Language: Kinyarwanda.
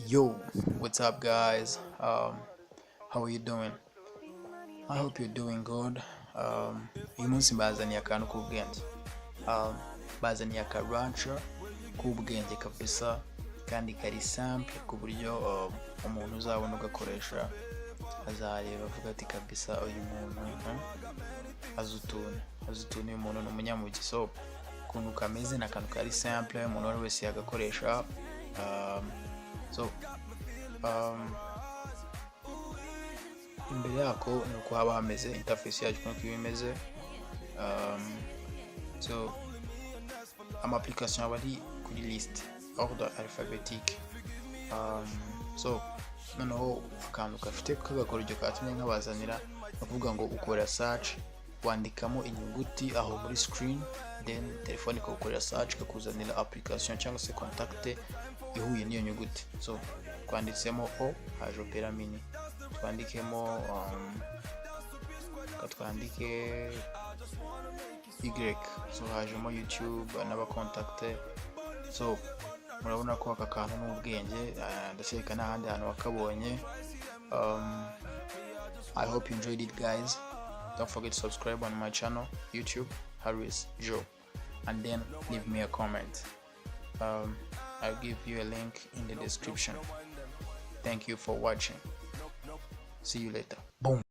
Yo, what's up, guys? How are you doing? I hope you're doing good. Uyu munsi mbazaniye akantu k'ubwenge. Bazaniye aka launcher k'ubwenge kabisa kandi kari simple, ku buryo umuntu uzabona ugakoresha azareba avuga ati: "Kabisa uyu muntu azi utuntu, azi utuntu, uyu muntu ni umunyamugi." So ukuntu kameze ni akantu kari simple, umuntu uwo ari we wese yagakoresha. So imbere yako ni uko haba hameze, interface yacu uko iba imeze. So ama application aba ari kuri list ordre alphabétique. So noneho akantu gafite k'agakoryo katumye nkabazanira ni ukuvuga ngo ukora search, wandikamo inyuguti aho muri screen, then telefone ikagukorera search, ikakuzanira application cyangwa se contact ihuye n'iyo nyuguti. So twanditsemo O, haje Opera Mini. Twandikemo reka twandike Y, so hajemo YouTube n'abacontact. So murabona ko aka kantu ni ubwenge, ndakeka nta handi hantu wakabonye. I hope you enjoyed it, guys. Don't forget to subscribe on my channel, YouTube Harris Joe, and then leave me a comment. I'll give you a link in the description. Thank you for watching. See you later. Boom.